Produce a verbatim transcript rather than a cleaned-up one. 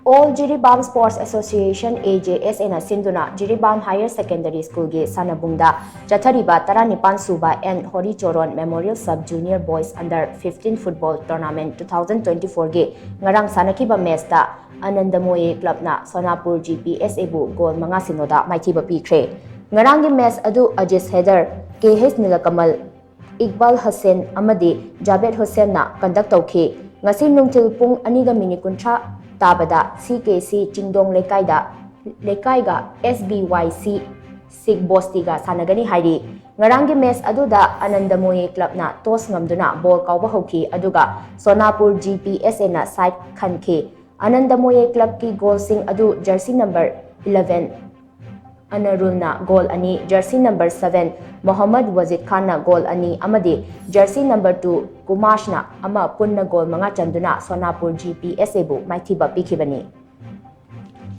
All Jiribam Sports Association, A J S A ꯅ ꯁꯤꯟꯗꯨꯅ Jiribam Higher Secondary School ꯒꯤ ꯁꯥꯟꯅꯕꯨꯡꯗ ꯆꯠꯊꯔꯤꯕ ꯇꯔꯥꯅꯤꯄꯥꯟ ꯁꯨꯕ N ꯍꯣꯔꯤꯆꯣꯔꯣꯟ Memorial Sub Junior Boys Under fifteen Football Tournament two thousand twenty-four ꯒꯤ ꯉꯔꯥꯡ ꯁꯥꯟꯅꯈꯤꯕ match ꯇ ꯑꯅꯟꯗꯃꯣꯌꯦ club ꯅ ꯁꯣꯅꯥꯄꯨꯔ G P S A ꯕꯨ goal ꯃꯉꯥ ꯁꯤꯅꯣꯗ ꯃꯥꯏꯊꯤꯕ ꯄꯤꯈ꯭ꯔꯦ꯫ ꯉꯔꯥꯡꯒꯤ match ꯑꯗꯨ ꯑꯖꯤꯁ ꯍꯦꯗꯔ, K H ꯅꯤꯂꯀꯃꯜ, ꯏꯛꯕꯥꯜ ꯍꯁꯦꯟ ꯑꯃꯗꯤ ꯖꯥꯕꯦꯗ ꯍꯨꯁꯦꯟꯅ conduct ꯇꯧꯈꯤ꯫ ꯉꯁꯤ ꯅꯨꯡꯊꯤꯜ ꯄꯨꯡ ꯑꯅꯤꯒ ꯃꯤꯅꯤꯠ ꯀꯨꯟꯊ꯭ꯔꯥ ꯇꯥꯕꯗ C K C ꯆꯤꯡꯗꯣꯡ ꯂꯩꯀꯥꯏꯗ, ꯂꯩꯀꯥꯏꯒ S B Y C ꯁꯤꯛ ꯕꯣꯁꯇꯤꯒ ꯁꯥꯟꯅꯒꯅꯤ ꯍꯥꯏꯔꯤ꯫ ꯉꯔꯥꯡꯒꯤ match ꯑꯗꯨꯗ ꯑꯅꯟꯗꯃꯣꯌꯦ club ꯅ toss ꯉꯝꯗꯨꯅ ball ꯀꯥꯎꯕ ꯍꯧꯈꯤ, ꯑꯗꯨꯒ ꯁꯣꯅꯥꯄꯨꯔ G P S A ꯅ side ꯈꯟꯈꯤ꯫ ꯑꯅꯟꯗꯃꯣꯌꯦ club ꯀꯤ goal ꯁꯤꯡ ꯑꯗꯨ jersey number eleven ꯑꯅꯔꯨꯜꯅ goal ꯑꯅꯤ, jersey number seven ꯃꯣꯍꯝꯃꯗ ꯋꯥꯖꯤꯗ ꯈꯥꯟꯅ goal ꯑꯅꯤ ꯑꯃꯗꯤ jersey number two ꯀꯨꯃꯥꯁꯅ ꯑꯃ, ꯄꯨꯟꯅ goal ꯃꯉꯥ ꯆꯟꯗꯨꯅ ꯁꯣꯅꯥꯄꯨꯔ G P S A ꯕꯨ ꯃꯥꯏꯊꯤꯕ ꯄꯤꯈꯤꯕꯅꯤ꯫